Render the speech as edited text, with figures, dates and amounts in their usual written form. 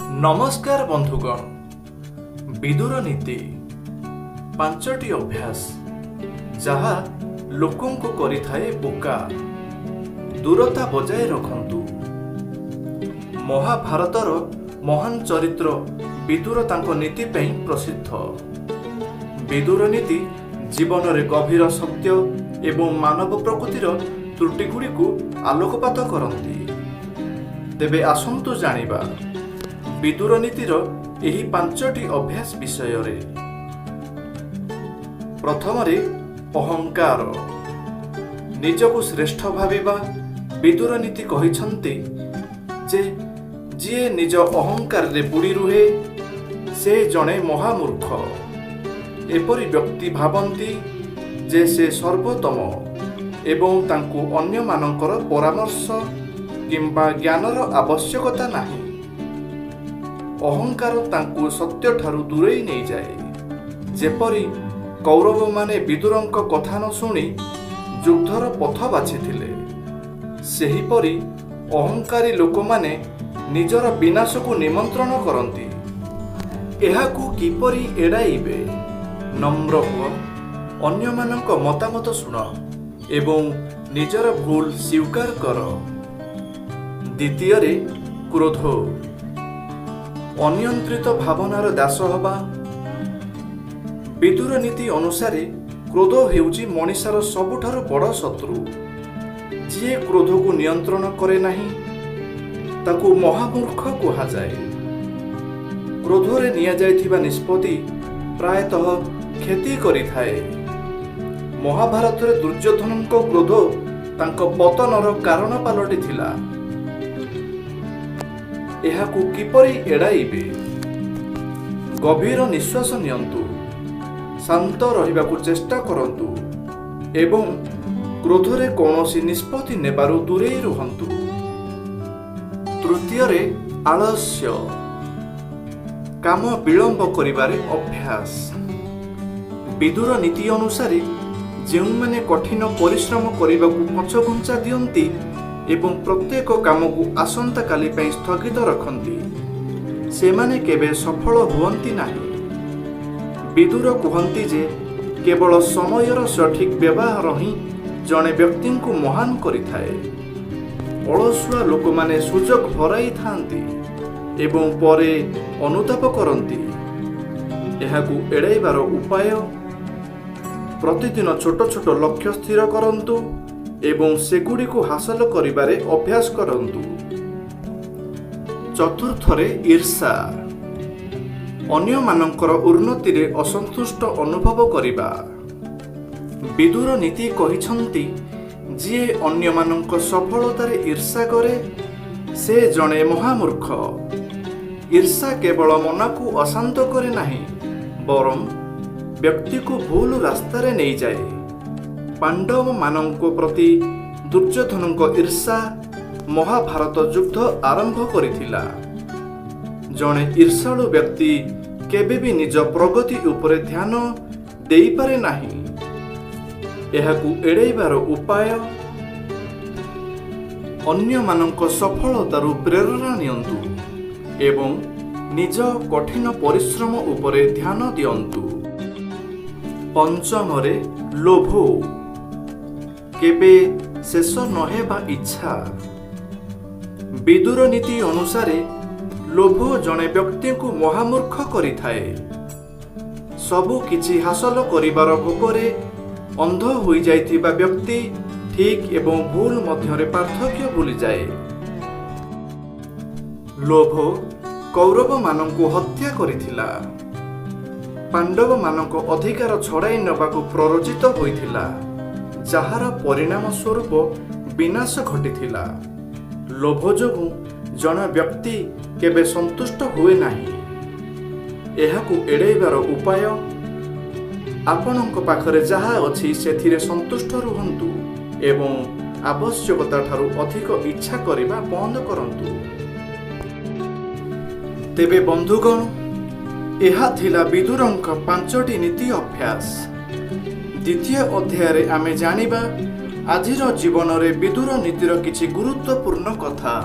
ନମସ୍କାର ବନ୍ଧୁଗଣ। ବିଦୁର ନୀତି ପାଞ୍ଚଟି ଅଭ୍ୟାସ ଯାହା ଲୋକଙ୍କୁ କରିଥାଏ ବୋକା। ଦୂରତା ବଜାୟ ରଖନ୍ତୁ। ମହାଭାରତର ମହାନ ଚରିତ୍ର ବିଦୁର ତାଙ୍କ ନୀତି ପାଇଁ ପ୍ରସିଦ୍ଧ। ବିଦୁର ନୀତି ଜୀବନରେ ଗଭୀର ସତ୍ୟ ଏବଂ ମାନବ ପ୍ରକୃତିର ତ୍ରୁଟିଗୁଡ଼ିକୁ ଆଲୋକପାତ କରନ୍ତି। ତେବେ ଆସନ୍ତୁ ଜାଣିବା ବିଦୁର ନୀତିର ଏହି ପାଞ୍ଚଟି ଅଭ୍ୟାସ ବିଷୟରେ। ପ୍ରଥମରେ ଅହଙ୍କାର, ନିଜକୁ ଶ୍ରେଷ୍ଠ ଭାବିବା। ବିଦୁର ନୀତି କହିଛନ୍ତି ଯେ ଯିଏ ନିଜ ଅହଙ୍କାରରେ ବୁଡ଼ି ରୁହେ, ସେ ଜଣେ ମହାମୂର୍ଖ। ଏପରି ବ୍ୟକ୍ତି ଭାବନ୍ତି ଯେ ସେ ସର୍ବୋତ୍ତମ ଏବଂ ତାଙ୍କୁ ଅନ୍ୟମାନଙ୍କର ପରାମର୍ଶ କିମ୍ବା ଜ୍ଞାନର ଆବଶ୍ୟକତା ନାହିଁ। ଅହଙ୍କାର ତାଙ୍କୁ ସତ୍ୟଠାରୁ ଦୂରେଇ ନେଇଯାଏ। ଯେପରି କୌରବମାନେ ବିଦୁରଙ୍କ କଥା ନ ଶୁଣି ଯୁଦ୍ଧର ପଥ ବାଛିଥିଲେ, ସେହିପରି ଅହଙ୍କାରୀ ଲୋକମାନେ ନିଜର ବିନାଶକୁ ନିମନ୍ତ୍ରଣ କରନ୍ତି। ଏହାକୁ କିପରି ଏଡ଼ାଇବେ? ନମ୍ର ହୁଅ, ଅନ୍ୟମାନଙ୍କ ମତାମତ ଶୁଣ ଏବଂ ନିଜର ଭୁଲ ସ୍ୱୀକାର କର। ଦ୍ୱିତୀୟରେ କ୍ରୋଧ, ଅନିୟନ୍ତ୍ରିତ ଭାବନାର ଦାସ ହେବା। ବିଦୁର ନୀତି ଅନୁସାରେ କ୍ରୋଧ ହେଉଛି ମଣିଷର ସବୁଠାରୁ ବଡ଼ ଶତ୍ରୁ। ଯିଏ କ୍ରୋଧକୁ ନିୟନ୍ତ୍ରଣ କରେ ନାହିଁ, ତାକୁ ମହାମୂର୍ଖ କୁହାଯାଏ। କ୍ରୋଧରେ ନିଆଯାଇଥିବା ନିଷ୍ପତ୍ତି ପ୍ରାୟତଃ କ୍ଷତି କରିଥାଏ। ମହାଭାରତରେ ଦୁର୍ଯ୍ୟୋଧନଙ୍କ କ୍ରୋଧ ତାଙ୍କ ପତନର କାରଣ ପାଲଟିଥିଲା। ଏହାକୁ କିପରି ଏଡ଼ାଇବେ? ଗଭୀର ନିଶ୍ୱାସ ନିଅନ୍ତୁ, ଶାନ୍ତ ରହିବାକୁ ଚେଷ୍ଟା କରନ୍ତୁ ଏବଂ କ୍ରୋଧରେ କୌଣସି ନିଷ୍ପତ୍ତି ନେବାରୁ ଦୂରେଇ ରୁହନ୍ତୁ। ତୃତୀୟରେ ଆଳସ୍ୟ, କାମ ବିଳମ୍ବ କରିବାରେ ଅଭ୍ୟାସ। ବିଦୁର ନୀତି ଅନୁସାରେ ଯେଉଁମାନେ କଠିନ ପରିଶ୍ରମ କରିବାକୁ ପଛଘୁଞ୍ଚା ଦିଅନ୍ତି ଏବଂ ପ୍ରତ୍ୟେକ କାମକୁ ଆସନ୍ତାକାଲି ପାଇଁ ସ୍ଥଗିତ ରଖନ୍ତି, ସେମାନେ କେବେ ସଫଳ ହୁଅନ୍ତି ନାହିଁ। ବିଦୁର କୁହନ୍ତି ଯେ କେବଳ ସମୟର ସଠିକ୍ ବ୍ୟବହାର ହିଁ ଜଣେ ବ୍ୟକ୍ତିଙ୍କୁ ମହାନ କରିଥାଏ। ଅଳସୁଆ ଲୋକମାନେ ସୁଯୋଗ ହରାଇଥାନ୍ତି ଏବଂ ପରେ ଅନୁତାପ କରନ୍ତି। ଏହାକୁ ଏଡ଼ାଇବାର ଉପାୟ: ପ୍ରତିଦିନ ଛୋଟ ଛୋଟ ଲକ୍ଷ୍ୟ ସ୍ଥିର କରନ୍ତୁ ଏବଂ ସେଗୁଡ଼ିକୁ ହାସଲ କରିବାରେ ଅଭ୍ୟାସ କରନ୍ତୁ। ଚତୁର୍ଥରେ ଈର୍ଷା, ଅନ୍ୟମାନଙ୍କର ଉନ୍ନତିରେ ଅସନ୍ତୁଷ୍ଟ ଅନୁଭବ କରିବା। ବିଦୁର ନୀତି କହିଛନ୍ତି, ଯିଏ ଅନ୍ୟମାନଙ୍କ ସଫଳତାରେ ଈର୍ଷା କରେ, ସେ ଜଣେ ମହାମୂର୍ଖ। ଈର୍ଷା କେବଳ ମନକୁ ଅଶାନ୍ତ କରେ ନାହିଁ, ବରଂ ବ୍ୟକ୍ତିକୁ ଭୁଲ ରାସ୍ତାରେ ନେଇଯାଏ। ପାଣ୍ଡବମାନଙ୍କ ପ୍ରତି ଦୁର୍ଯ୍ୟୋଧନଙ୍କ ଈର୍ଷା ମହାଭାରତ ଯୁଦ୍ଧ ଆରମ୍ଭ କରିଥିଲା। ଜଣେ ଈର୍ଷାଳୁ ବ୍ୟକ୍ତି କେବେ ବି ନିଜ ପ୍ରଗତି ଉପରେ ଧ୍ୟାନ ଦେଇପାରେ ନାହିଁ। ଏହାକୁ ଏଡ଼ାଇବାର ଉପାୟ: ଅନ୍ୟମାନଙ୍କ ସଫଳତାରୁ ପ୍ରେରଣା ନିଅନ୍ତୁ ଏବଂ ନିଜ କଠିନ ପରିଶ୍ରମ ଉପରେ ଧ୍ୟାନ ଦିଅନ୍ତୁ। ପଞ୍ଚମରେ ଲୋଭ, କେବେ ଶେଷ ନହେବା ଇଚ୍ଛା। ବିଦୁର ନୀତି ଅନୁସାରେ ଲୋଭ ଜଣେ ବ୍ୟକ୍ତିଙ୍କୁ ମହାମୂର୍ଖ କରିଥାଏ। ସବୁ କିଛି ହାସଲ କରିବାର ଭୋକରେ ଅନ୍ଧ ହୋଇଯାଇଥିବା ବ୍ୟକ୍ତି ଠିକ୍ ଏବଂ ଭୁଲ ମଧ୍ୟରେ ପାର୍ଥକ୍ୟ ଭୁଲିଯାଏ। ଲୋଭ କୌରବମାନଙ୍କୁ ହତ୍ୟା କରିଥିଲା, ପାଣ୍ଡବମାନଙ୍କ ଅଧିକାର ଛଡ଼ାଇ ନେବାକୁ ପ୍ରରୋଚିତ ହୋଇଥିଲା, ଯାହାର ପରିଣାମ ସ୍ୱରୂପ ବିନାଶ ଘଟିଥିଲା। ଲୋଭ ଯୋଗୁଁ ଜଣେ ବ୍ୟକ୍ତି କେବେ ସନ୍ତୁଷ୍ଟ ହୁଏ ନାହିଁ। ଏହାକୁ ଏଡ଼ାଇବାର ଉପାୟ: ଆପଣଙ୍କ ପାଖରେ ଯାହା ଅଛି, ସେଥିରେ ସନ୍ତୁଷ୍ଟ ରୁହନ୍ତୁ ଏବଂ ଆବଶ୍ୟକତା ଠାରୁ ଅଧିକ ଇଚ୍ଛା କରିବା ବନ୍ଦ କରନ୍ତୁ। ତେବେ ବନ୍ଧୁଗଣ, ଏହା ଥିଲା ବିଦୁରଙ୍କ ପାଞ୍ଚଟି ନୀତି ଅଭ୍ୟାସ। ଦ୍ୱିତୀୟ ଅଧ୍ୟାୟରେ ଆମେ ଜାଣିବା ଆଜିର ଜୀବନରେ ବିଦୁର ନୀତିର କିଛି ଗୁରୁତ୍ୱପୂର୍ଣ୍ଣ କଥା।